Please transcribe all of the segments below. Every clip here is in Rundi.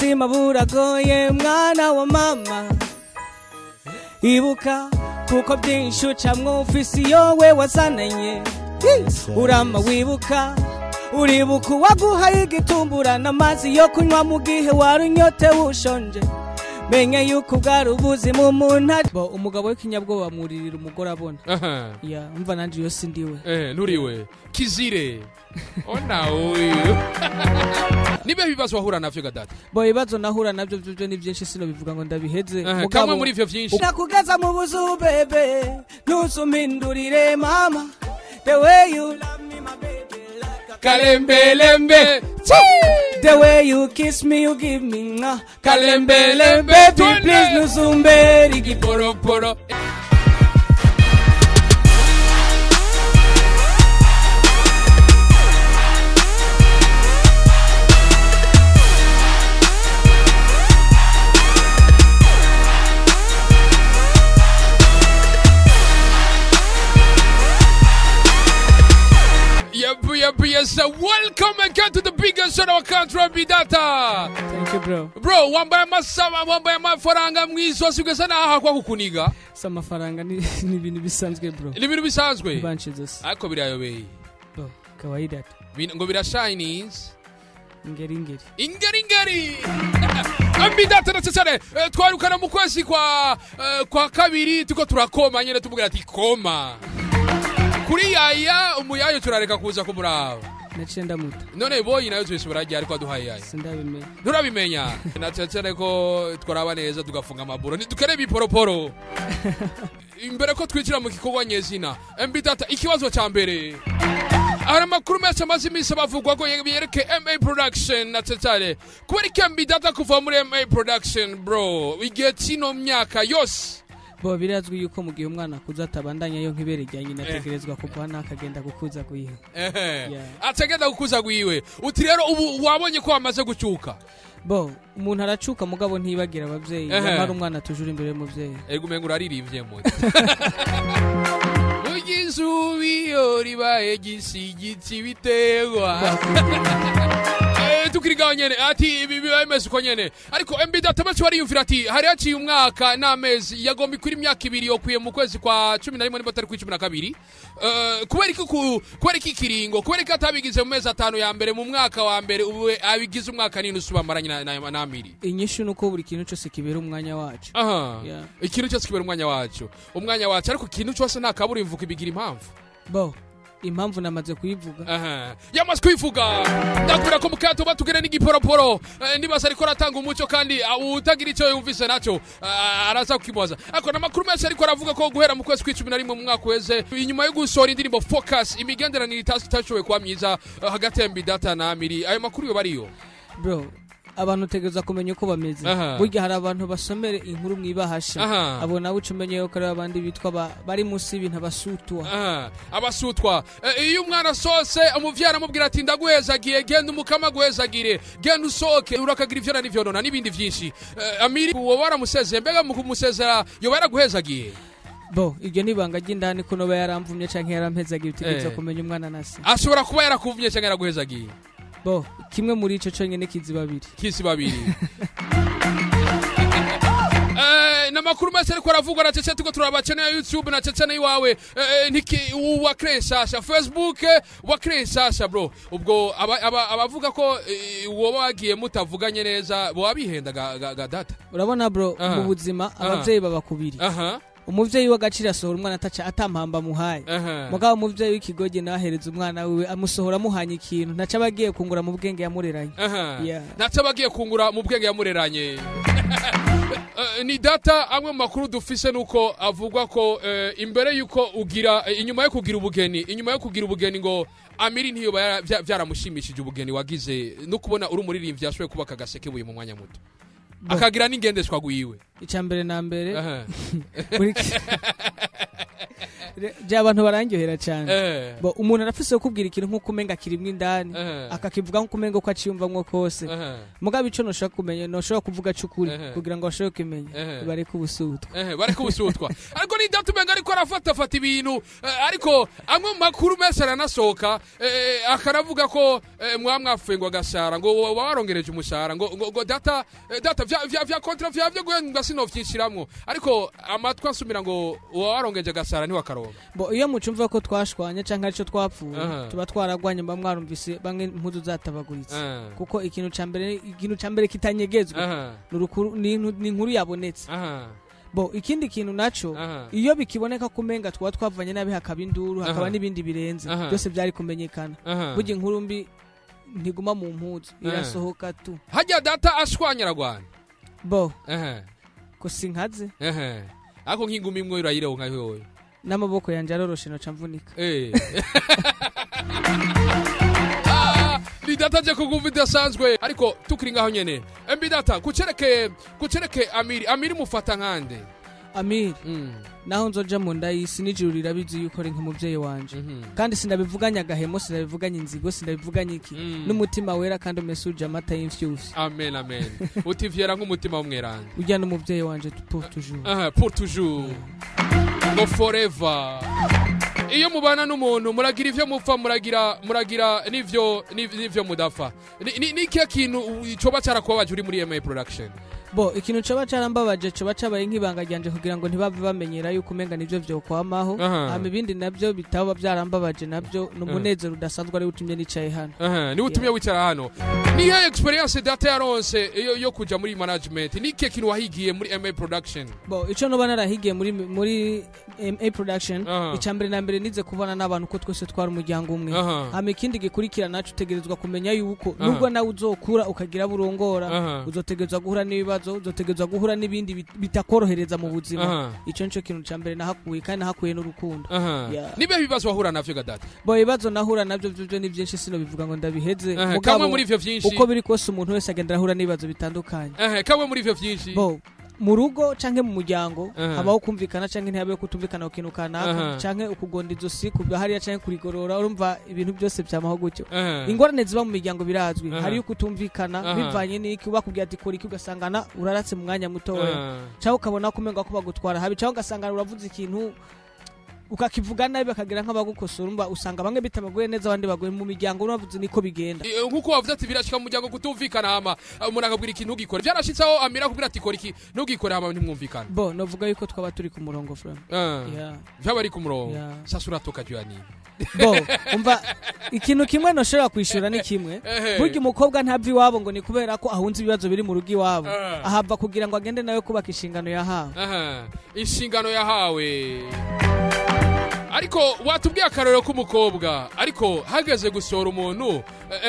Ubuzima buragoye mwana wa mama. Ibuka kuko byinshi ucamwo ufise iyo we wazananye. Urama wibuka uribuka uwaguhaye igitumbura n'amazi yo kunywa mu gihe wari unyotewe ushonje. Menya yuko bwari ubuzima umuntu. Bo umugabo w'ikinyabwoba amuririra umugore abona. Ya umva nanje yo sindiwe. Nuriwe kizire ona uyu. Nibe bibazo wahura navyo gadata? Bo ibibazo nahura navyo byo ni byinshi sino bivuga ngo ndabiheze. Kamwe muri ivyo vyinshi. Nakugeza mu buzu bebe ntuzumpindurire mama. The way you love me my baby like a kalembelembe. The way you kiss me you give me kalembelembe. Baby please nuzumberi giporoporo. Yes, welcome again to the biggest show in our country, MB Data. Thank you, bro. Bro, wambaye amasaba, wambaye amafaranga mwizosi ugesa naha kwa kukuniga. Sama faranga ni ibintu bisanzwe, bro. Ni ibintu bisanzwe. Banchize. Ariko birayobeye. Bro, kawaida tu. Ngo bira shinies. Ingeri ingeri. Ingeri ingeri. MB Data na cyane twarukana mu kwezi kwa kabiri tuko turakoma nyene tuvugira ati koma. Kuri yaya umuyayo turareka kuza kumuraba. Nacenda muto. None boyi nayo twese barajya ariko aduhaye yaya. Sindabimenya. Nturabimenya. Nacecere ko twaraba neza tugafunga amaburo. Ntidukeneye ibiporoporo. Imbere ko twinjira mu gikorwa nyezina. MB Data ikibazo ca mbere. Hari amakuru menshi amaze iminsi bavugwa ko yereke MA Production na cecare. Kubera iki MB Data kuva muri MA Production bro? Igihe kino myaka yose. Bo birazwi yuko mu gihe umwana akuza atabandanya yo nkibere rya nyina ategerezwa kuva nakagenda gukuza gwiwe. Atagenda gukuza gwiwe. Uti rero ubu wabonye ko amaze gucuka. Bo umuntu aracuka mugabo ntibagira abavyeyi yamara umwana tujura imbere y'umuvyeyi. Ego umenga uraririmbye mu. Ugizubiyo ribaye gisigitsi biterwa. Tukirigaho nyene ati ibi bimeze uko nyene ariko MB Data bacu bariyumvira ati hari haciye umwaka n'amezi yagomba kuri imyaka ibiri yokwiye mu kwezi kwa 11 nimba atari ku 12. Kubera iki kiringo kubera ko atabigize mu mezi atanu ya mbere mu mwaka wa mbere ubu abigize umwaka n'inusu bamaranye na Amiri. Inyishu nuko buri kintu cyose kibera umwanya wacu. Ikintu cyose kibera umwanya wacu. Umwanya wacu ariko ikintu cyose nta kabura imvuka ibigira impamvu. Bo impamvu namaze kuyivuga. Yamaze kuyivuga. Ndakubwira ko mukato batugere n'igiporoporo. Nibaza ariko aratanga umuco kandi utagira icyo yumvise naco araza kukibaza. Ariko namakuru menshi ariko aravuga ko guhera mu kwezi kwa11 mu mwaka weze inyuma yo gusohora indirimbo Focus imigenderanire itashoboye kuba myiza hagati ya MB Data na Amiri. Ayo makuru yo bariyo. Bro, abantu tegeza kumenya uko bameze. Burya hari abantu basomere inkuru mwibahasha. Abo nawe ucumenye yuko ari abandi bitwa bari munsi y'ibintu abasutwa. Abasutwa. Iyo umwana sose umuvyara amubwira ati ndaguhezagiye genda umukama guhezagire genda usoke urakagira ivyo n'ivyo nona n'ibindi vyinshi. Amiri uwo baramusezeye mbega mu kumusezera yo baraguhezagiye. Bo iryo nibanga ry'indani ko no yaramvumye canke yarampezagiye utegeza kumenya umwana nase. Ashobora kuba yarakuvumye canke yaraguhezagiye. Bo kimwe muri ico conyene kizi babiri. Kizi babiri. Namakuru mese ariko aravugwa na cece tuko turabacene ya YouTube na cece na iwawe niki wa Krensasha Facebook wa Krensasha bro. Ubwo abavuga ko woba wagiye mutavuganye neza bo abihenda ga data. Urabona bro mu buzima abavyeyi babakubiri. Umuvyeyi w'agaciro asohora umwana ataca atampamba muhaye. Mugabo umuvyeyi w'ikigoge nahereza umwana wiwe amusohora muhanye ikintu ntaca bagiye kungura mu bwenge yamureranye. Ntaca bagiye kungura mu bwenge yamureranye. Ni data amwe mu makuru dufise nuko avugwa ko imbere yuko ugira inyuma yo kugira ubugeni inyuma yo kugira ubugeni ngo Amiri ntiyo byaramushimishije ubugeni wagize no kubona uri umuririmbyi yashoboye kubaka gaseke buye mu mwanya muto. Akagira n'ingendeshwa gwiwe. Icambere na mbere. Je abantu barangyohera cyane. Bo umuntu arafise kukubwira ikintu nkuko umenga kirimwe indani, akakivuga nkuko umenga uko aciyumvamwo kose. Mugabo ico noshobora kumenya, noshobora kuvuga c'ukuri kugira ngo bashobore kumenya, bareke ubusutwa. Bareke ubusutwa. Ariko ni Data umenga ariko arafatafata ibintu, ariko amwe mu makuru menshi aranasohoka, akaravuga ko mwapfuye ngo agashara, ngo warongereje umushahara, ngo Data, Data vya contrat vya guhembwa sinovyishiramwo, ariko amatwi asumira ngo warongeje agashara ntiwakaronka. Bo iyo mucumva ko twashwanye canke arico twapfuye, tuba twaragwanye, mba mwarumvise bamwe impuzu zatabaguritse, kuko ikintu ca mbere kitanyegezwa ni inkuru yabonetse. Bo ikindi kintu naco, iyo bikiboneka ko umenga twaba twavanye nabi, hakaba induru, hakaba n'ibindi birenze, byose byari kumenyekana. Burya inkuru mbi ntiguma mu mpuzu, irasohoka tu. Hajya Data ashwanye aragwana? Bo ko sinkaze. Ariko nk'ingumi imwe urayironka yoyo? N'amaboko yanje aroroshe, noca mvunika. Ni Data je kuguva idasanzwe. Ariko tukiri ngaho nyene, MB Data, kucereke Amiri, Amiri mufata nkande? Amiri, naho nzoja mu nda y'isi n'ijuru rirabizi yuko ari nk'umuvyeyi wanje, kandi sinabivuganye agahemo, sinabivuganye inzigo, sinabivuganye iki, n'umutima wera kandi umesuje amata y'imfyufyu. Amen, amen. Utivyera nk'umutima w'umweranda. Urya n'umuvyeyi wanje pour toujours. Aha, pour toujours, ngo forever. Iyo mubana n'umuntu muragira ivyo mupfa, muragira n'ivyo mudapfa. Ni ikihe kintu coba carakubabaje uri muri MA Production? Bo ikintu coba carambabaje coba cabaye nk'ibanga ryanje kugira ngo ntibave bamenyera yuko umenga nivyo vyokwamaho. Hama ibindi navyo bitaba vyarambabaje navyo ni umunezero udasanzwe ari utumye nicaye hano. Aha, niwe utumye wicara hano. Niyo experience Data yaronse yo kuja muri management, ni ikihe kintu wahigiye muri MA Production? Bo ico noba narahigiye muri MA Production, ica mbere na mbere nize kubana n'abantu ko twese twari umuryango umwe. Hama ikindi gikurikira naco, utegerezwa kumenya yuko nubwo nawe uzokura ukagira burongora, uzotegerezwa guhura n'ibibazo, uzotegerezwa guhura n'ibindi bitakorohereza mu buzima. Ico nico kintu ca mbere nahakuye, kandi nahakuye n'urukundo. Yeah. Nibe bibazo wahura navyo ga Data? Bo ibibazo nahura navyo vyo ni byinshi, sino bivuga ngo ndabiheze. Mugabo, Kamwe muri ivyo vyinshi. uko biri kose umuntu wese agenda arahura n'ibibazo bitandukanye. Kamwe muri ivyo vyinshi. Bo mu rugo canke mu muryango habaho kumvikana canke ntihabeho kutumvikana ku kintu kanaka, canke ukugonda izosi kuva hariya canke kurigorora. Urumva ibintu byose vyamaho gutyo. Ingorane ziba mu miryango birazwi. Hariyo kutumvikana bivanye n'iki bakubwira ati kora iki, ugasangana uraratse mu mwanya mutoya, cyangwa ukabona ko umenga ko bagutwara habi, cyangwa ugasanga uravuze ikintu ukakivuga nabi bakagira nk'abagukosora. Urumva usanga bamwe bitabaguye neza, abandi baguye mu miryango, uravuze niko bigenda. Nkuko wavuze ati birashika mu muryango kutumvikana, hama umuntu akabwira iki ntugikore, byarashitse aho Amira akubwira ati kora iki ntugikore, hama ntimwumvikana? Bo novuga yuko twaba turi ku murongo from yeah. Vyaba ari ku murongo? Yeah. Sasa uratoka juu ya nini? Bo umva, ikintu kimwe noshobora kwishura ni kimwe. Burya umukobwa ntava iwabo ngo ni kubera ko ahunze ibibazo biri mu rugo iwabo, ahava kugira ngo agende nawe kubaka inshingano yahawe. Aha, inshingano yahawe. Ariko watubwiye akarorero k'umukobwa, ariko hageze gusohora umuntu,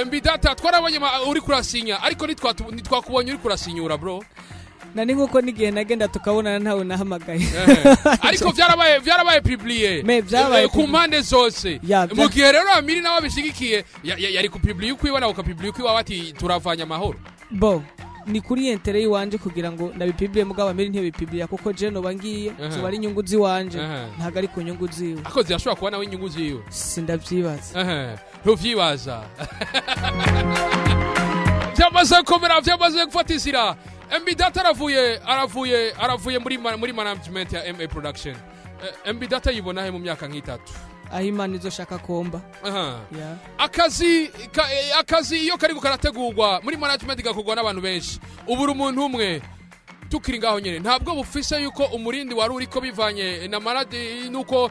MB Data twarabonye uri kurasinya, ariko ntitwakubonye uri kurasinyura, bro. Na ni nkuko n'igihe nagenda tukabonana ntawe nahamagaye. Ariko vyarabaye publié. Me vyabaye ku mpande zose. Ya, Mu gihe rero Amiri nawe abishigikiye, yari kupublier ukwiwe, nawe ukapublier ukwiwawe ati turavanye amahoro. Bo ni kuri intérêt yiwanje kugira ngo ndabipublier, mugabo Amiri ntibipublier kuko je noba ngiye zoba ari inyungu ziwanje, ntabwo ari ku nyungu ziwe. Ako zirashobora kuba nawe inyungu ziwe. Sindavyibaza. Ntuvyibaza. Vyamaze gukomera, vyamaze gufata inzira. MB Data aravuye muri management ya MA Production. MB Data yibona he mu myaka nk'itatu? Aho Imana izoshaka komba. Yeah. Akazi iyo kariko karategurwa muri management gakorwa n'abantu benshi, ubura umuntu umwe. Tukiri ngaho nyene, ntabwo bufise yuko umurindi wari uriko bivanye na maradi nuko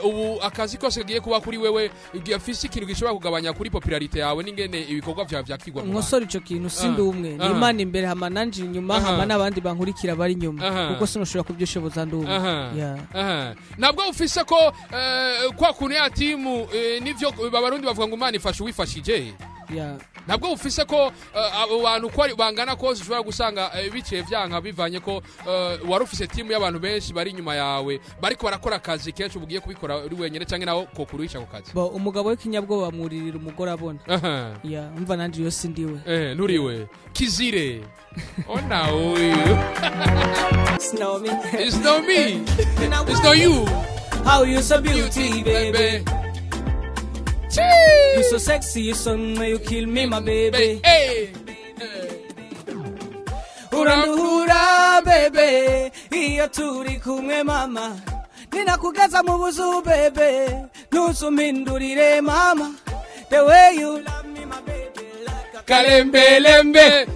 ubu akazi kose kagiye kuba kuri wewe, gafise ikintu gishobora kugabanya kuri popularité yawe n'ingene ibikorwa vyawe vyakirwa mu bantu? Nkosora ico kintu, sindi umwe, ni Imana imbere, hama nanje inyuma, hama n'abandi bankurikira bari inyuma, kuko sinushobora kuvyishoboza ndi umwe. Yeah. Ntabwo ufise ko kwa kuntu ya timu, nivyo Abarundi bavuga ngo Imana ifasha uwifashije? Yeah. Ntabwo ufise ko abo bantu ko bangana kose ushobora gusanga biciye vyanka bivanye ko wari ufise timu y'abantu benshi bari inyuma yawe bariko barakora akazi kenshi, ubugiye kubikora uri wenyene, canke nawe kokuruhisha ku kazi? Bo umugabo w'ikinyabwoba bamuririra umugore abona. Yeah, umva nanje iyo sindiwe. Nturiwe kizire ona uyu. It's not me. It's not me, it's not you. How you so beauty, baby. You so sexy, you so you kill me, my baby. Hey. Uranduhura, baby. Iyo turi kumwe mama. Ninakugeza mu buzu, baby. Ntuzumpindurire mama. The way you love me, my baby, like a Kalembelembe.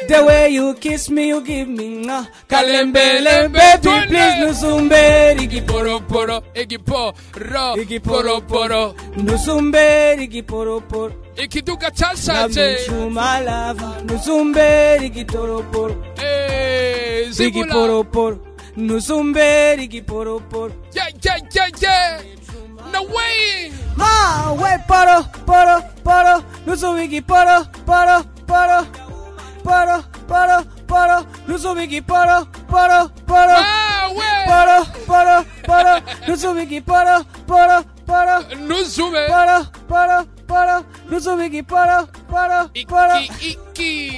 The way you kiss me, you give me mwah. Kalembelembe. Baby, please ntuzumbere Igiporoporo, igiporo, Igiporoporo. poroporo. Ntuzumbere igiporoporo. Ikiduga cashaje. Love lava. Ntuzumbere igitoroporo. Eh, zibula. Igiporoporo. Ntuzumbere igiporoporo. Yeah, yeah, yeah, yeah. No way. Ma we poro poro poro. Ntuzubi poro poro poro. Poro poro poro. Ntuzubi poro poro poro. Ah, we. Poro poro poro. Ntuzubi poro poro poro. Nuzube. Poro poro poro. Ntuzubi poro poro poro. Iki, iki.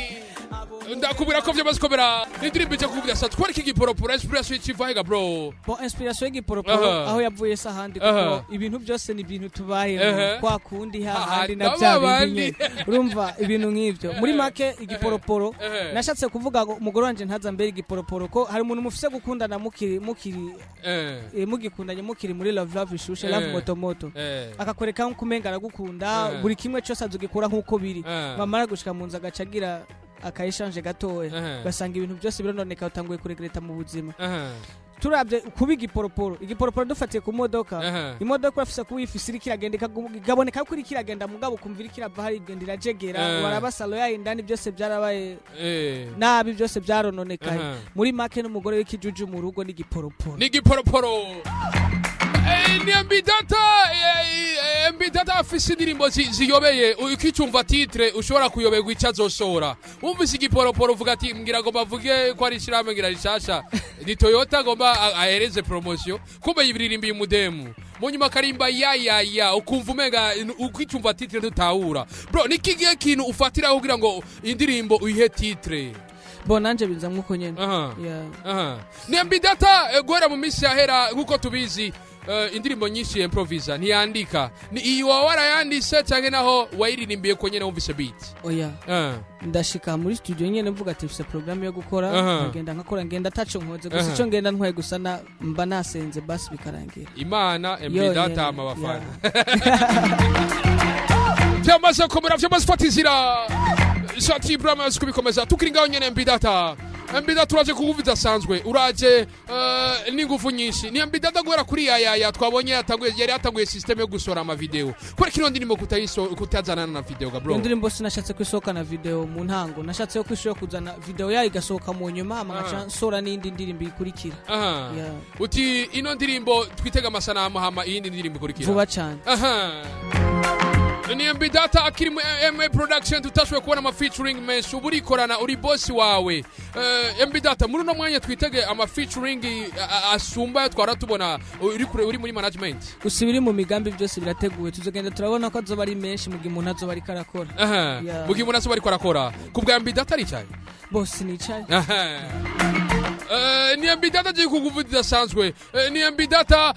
Ndakubwira ko vyamaze komera indirimbo ijya kuvuga sa twereke igiporoporo, inspiration ikivahiga, bro. Bo inspiration y'igiporoporo aho yavuye se ahandi, kuko ibintu byose ni ibintu tubayemo kwa kundi hahandi na bya bindi nyene. Urumva ibintu nk'ivyo muri make igiporoporo nashatse kuvuga ngo umugore wanje ntaza mbere igiporoporo, ko hari umuntu mufise gukundana mukiri mugikundanye, mukiri muri love love ishushe, love moto moto, akakwereka nko kumenga aragukunda, buri kimwe cyose azogikora nk'uko biri. Bamara gushika mu nzu agaca agira akayishanje gatoya, ugasanga ibintu byose birononeka, utanguye kuregreta mu buzima. Turabye kuba igiporoporo, igiporoporo dufatiye ku modoka, imodoka urafise kuba uyifise iriko iragenda, ikaboneka ko iriko iragenda, mugabo ukumva iriko irava hari igenda irajegera, waraba salon yayo indani byose byarabaye nabi, byose byarononekaye. Muri make n'umugore w'ikijuju mu rugo n'igiporoporo. Ni igiporoporo. Ni MB Data. MB Data afise indirimbo ziyobeye, ukicumva titre ushobora kuyoberwa icyo azosohora. Wumvise igiporoporo uvuga ati mbwira ngo bavuge ko ari ishirahamwe ngira rishasha, ni Toyota agomba ahereze promotion, kumbe yibiririmbiye umudemu, mu nyuma akarimba ya ya ya, ukumva umenga ukicumva titre ntutahura. Bro, ni kigiye kintu ufatiraho kugira ngo indirimbo uyihe titre? Bo nanje binzamwo uko nyene. Yeah. Ni MB Data. Guhera mu minsi yahera, nk'uko tubizi, indirimbo nyinshi improvisa, ntiyandika. Ni iyi waba warayanditse cyangwa naho wayiririmbiye ko nyene wumvise beat? Oya, ndashika muri studio nyene mvuga ati mfise programme yo gukora, nkagenda nkakora, ngenda ataco nkoze gusa. Ico ngenda ntwaye gusa na mba nasenze, basi bikarangira. Imana MB Yonyene, Data ama bafana vyamaze komera, vyamaze gufata inzira. Shati Brahmas kubikomeza tukiri ngaho nyene. MB Data, MB Data, uraje kuguva idasanzwe, uraje n'ingufu nyinshi. Ni MB Data guhera kuri ya ya ya twabonye yatanguye, yari yatanguye system yo gusohora ama video. Kubera kino ndirimbo kutayiso kutazanana na video ga, bro? Iyo ndirimbo sinashatse ko isohoka na video mu ntango, nashatse ko ishobora kuzana video yayo igasohoka mu nyuma, hama nkaca nsora n'indi ndirimbo ikurikira. Yeah. Uti ino ndirimbo twitega amasanamu, hama iyindi ndirimbo ikurikira vuba cane. Aha. Ni MB Data akiri mu MA Production, tutashoboye kubona ama featuring menshi. Ubu urikorana, uri boss wawe. MB Data, muri uno mwanya twitege ama featuring asumba ayo twara tubona uri kure uri muri management? Gusa ibiri mu migambi byose birateguwe, tuzogenda turabona ko azoba ari menshi mu gihe umuntu azoba ariko arakora. Yeah. Mu gihe umuntu azoba ariko arakora. Ku bwa MB Data aricaye. Bose nicaye. Aha. Ni MB Data agiye kuguvuga idasanzwe. Ni MB Data.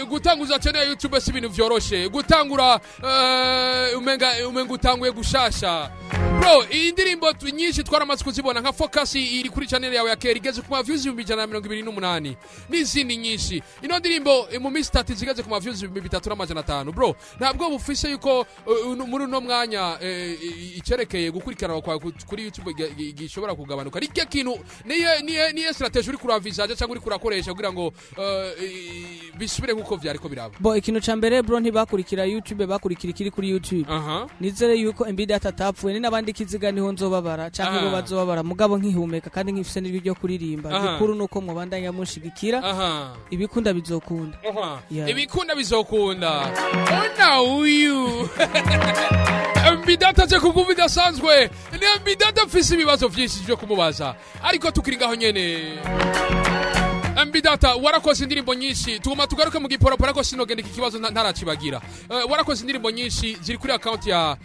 Gutanguza channel ya YouTube si ibintu vyoroshe. Gutangura umenga utanguye gushasha. Bro, iyi ndirimbo nyinshi twaramaze kuzibona, nka Focus iri kuri channel yawe ya kera igeze ku ma views 128,000 n'izindi nyinshi. Ino ndirimbo mu minsi 3 zigeze ku ma views 3500. Bro, ntabwo bufise yuko muri uno mwanya icerekeye gukurikirana kwawe kuri YouTube gishobora kugabanuka? Ni ikihe kintu, niye strategy uri kuravisaje cyangwa uri kurakoresha kugira ngo bisubire nkuko vyariko biraba? Bo ikintu ca mbere, bro, ntibakurikira YouTube, bakurikira ikiri kuri YouTube. Nizere yuko MB Data atapfuye, ni n'abandi kiziga niho nzobabara canke bo bazobabara, mugabo nkihumeka kandi nkifise n'ijwi ryo kuririmba. Gikuru nuko mubandanya munshigikira, ibikunda bizokunda. Yeah. Ibikunda bizokunda. Ona uyu MB Data aje kuguva idasanzwe. Ni MB Data, mfise ibibazo vyinshi vyo kumubaza, ariko tukiri ngaho nyene. MB Data, warakoze indirimbo nyinshi. Tuguma tugaruke mu giporoporo, ariko sinogenda iki kibazo ntaracibagira. Warakoze indirimbo nyinshi ziri kuri account ya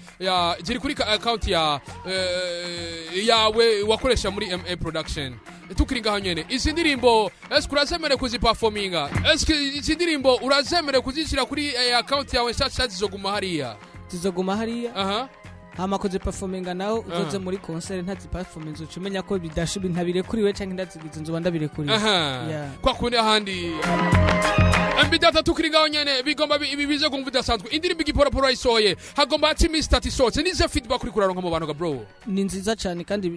ziri kuri account ya yawe wakoresha muri MA Production. Tukiri ngaho nyene, izi ndirimbo eske urazemerewe kuziperforminga? Eske izi ndirimbo urazemerewe kuzishyira kuri account yawe nshasha, zizoguma hariya? Zizoguma hariya. Hama kuziperforminga naho, uzoze muri concert ntaziperforminze, uca umenya ko bidashubi ntabirekuriwe canke ndazigize nzoba ndabirekuriwe. Yeah. Kwa kundi ahandi. MB Data, tukiri ngaho nyene, bigomba ibi bize kumva bidasanzwe. Indirimbo Igiporoporo wayisohoye hagomba haca iminsi 3 isohotse. Nize feedback uri kuraronka mu bantu ga, bro? Ni nziza cyane kandi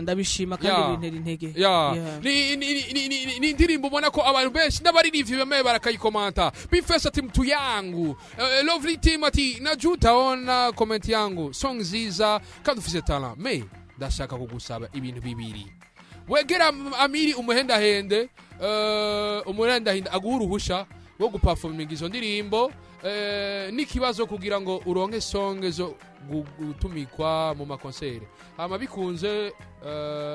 ndabishima kandi bintera intege. Yeah. Ni indirimbo ubona ko abantu benshi n'abaririmbyi bemeye barakayikomanta. Bifesa ati mtu yangu. Lovely Team ati najuta ona comment yangu. Song nziza kandi ufise talent. Me ndashaka kugusaba ibintu bibiri. Wegera Amiri umuhendahende, umuhendahende aguha uruhusha rwo guperforminga izo ndirimbo, n'ikibazo kugira ngo uronke song zo gutumikwa mu makonseri, hama bikunze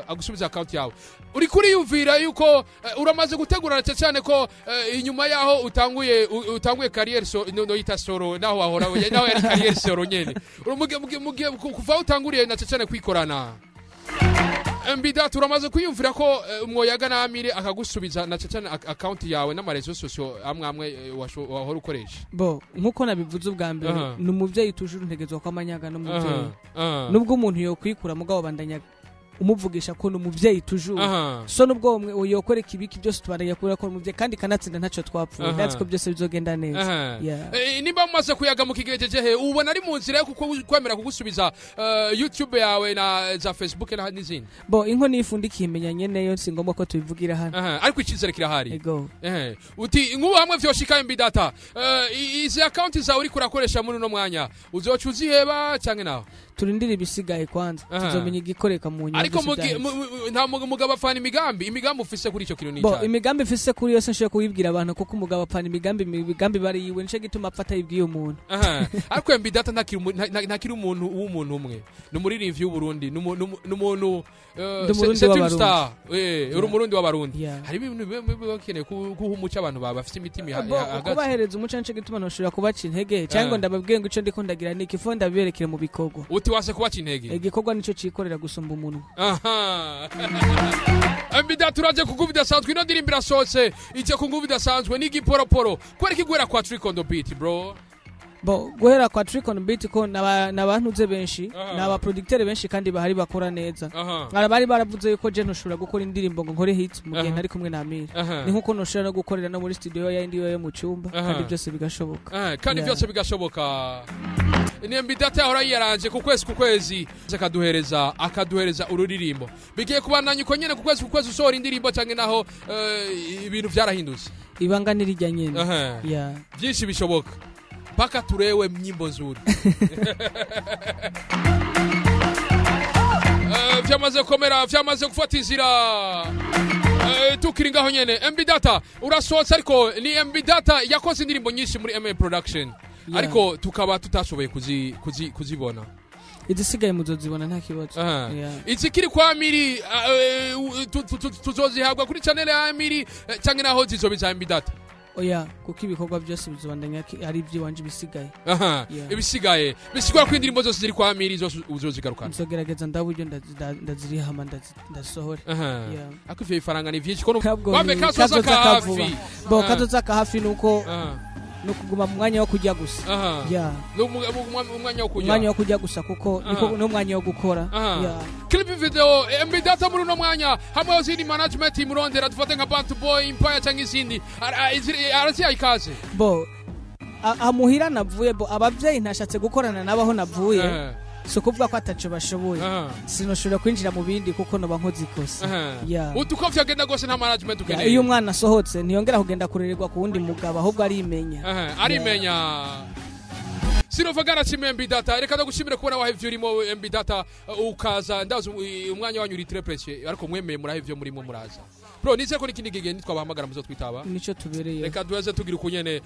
agusubiza account yawe. Uri kuriyumvira yuko uramaze gutegura cyane ko inyuma yaho utanguye utanguye carrière so no yita solo, naho wahora naho yari carrière solo nyene. Mugihe kuva utanguriye na cyane kwikorana, MB Data, uramaze kwiyumvira ko umwoyaga na Amiri akagusubiza na cyane account yawe n'ama réseaux sociaux amwe amwe wahora ukoresha? Bo, nkuko nabivuze ubwa mbere, ni umuvyeyi tujuru, ntegezwa ko amanyaga n'umuvyeyi. Nubwo umuntu yokwikura, mugabo bandanya umuvugisha ko ni umuvyeyi tujuru. So nubwo yokwereka ibiki byose, tubandanya kubera ko ari umuvyeyi kandi kanatsinda ntacyo twapfuye. Ndazi ko byose bizogenda neza. Yeah. Nimba mumaze kuyaga mu kigejeje he, ubona ari mu nzira yo kwemera kugusubiza YouTube yawe na za Facebook na n'izindi? Bo, inkono ifundikiye imenya nyeneyo, si ngombwa ko tubivugira hano. Ariko icyizere kirahari. Ego. Uti nk'ubu hamwe vyoshika, MB Data, izi account zawe uriko urakoresha muri uno mwanya uzoca uziheba canke nawe? Turindire ibisigaye kwanza. Tuzomenya igikoreka mu nyuma. Ariko byose byaheze. Nta mugabo afana imigambi ufise kuri ico kintu ni Bo, icyahe? imigambi mfise kuri yose nshobora kuyibwira abantu, kuko umugabo apfana imigambi bari yiwe, nico gituma apfa atayibwiye umuntu. Ariko MB Data ntakiri umuntu w'umuntu umwe, ni umuririmbyi w'Uburundi, ni umuntu Ndi Umurundi c'est une w'Abarundi. star. Uri Umurundi w'Abarundi. Yeah. Hari ibintu biba bakeneye guha umuco abantu baba bafite imitima Bo, ihagaze. kubahereza umuco, nico gituma ntoshobora kubaca intege cyangwa ngo ndababwiye ngo ico ndiko ndagira ni ikifo, ndabiberekere mu bikorwa. Uti wase kubaca intege. Igikorwa nico cikorera gusumba umunwa. Aha. MB Data, uraje ku nguvu idasanzwe. Ino ndirimbo irasohotse ije ku nguvu idasanzwe n'igiporoporo. Kubera ko iguhera kwa Trick on the Beat, bro? Bo, guhera kwa Trick on Beat ko n'abantuze benshi, n'aba producteur benshi kandi bahari bakora neza. Bari baravuze yuko je ntoshobora gukora indirimbo ngo nkore hit mu gihe ntari kumwe na Amir. Ni nkuko ntoshobora no gukorera no muri studio ya indi yo mu cyumba, kandi byose bigashoboka. Kandi byose bigashoboka. Ni MB Data yahora yiyaranje ku kwezi ku kwezi akaduhereza ururirimbo. Bigiye kubandanya uko nyene, ku kwezi ku kwezi usohora indirimbo, canke naho ibintu vyarahindutse? Ibanga nirijya nyene. Yeah. Byinshi bishoboka mpaka turewe nyimbo nzuri. Vyamaze komera, vyamaze gufata inzira. Tukiri ngaho nyene, MB Data urasohotse, ariko ni MB Data yakoze indirimbo nyinshi muri MA Production, ariko tukaba tutashoboye kuzibona. Izisigaye muzozibona, nta kibazo. Yeah. Izikiri kwa Amiri tuzozihabwa kuri channel ya Amiri, canke naho zizoba iza MB Data? Oya, kuko ibikorwa byose bizobandanya ari iby'iwanje bisigaye. Yeah. Ibisigaye bisigura ko indirimbo zose ziri kwa Amiri zose uzozigarukana. Nzogerageza ndaburyo ndazirihama ndazisohore. Yeah. Ariko ivyo bifaranga ni vyinshi ko Ntabwo wambe kazoza kazoza ka kavuba. hafi. Bo, kazoza ka hafi nuko no kuguma mu mwanya wo kurya gusa. Yeah. Ni umwanya wo kurya. Umwanya wo kurya gusa, kuko niko n'umwanya wo gukora. Yeah. Clip video, MB Data muri uno mwanya hamwe zindi management imurondera, dufate nka Bantu Boy, Empire cyangwa izindi, araziha ikaze? Bo, amuhira navuye, bo abavyeyi ntashatse gukorana nabo aho navuye. Si ukuvuga ko ataco bashoboye. Sinoshobora kwinjira mu bindi kuko noba nkoze ikosa. Yeah. Uti uko vyagenda rwose nta management Yeah, ukeneye. Iyo umwana asohotse ntiyongera kugenda kurererwa ku wundi mugabo, ahubwo arimenya. Arimenya. Sinova nashimiye MB Data. Reka ndagushimire kubona wahevye urimo, MB Data, ukaza. Ndazi umwanya wanyu uri très précieux, ariko mwemeye murahevye murimo muraza, bro. Nizeye ko n'ikindi gihe nitwabahamagara muzotwitaba. Nico tubereye. Reka duheze tugira ukunyene.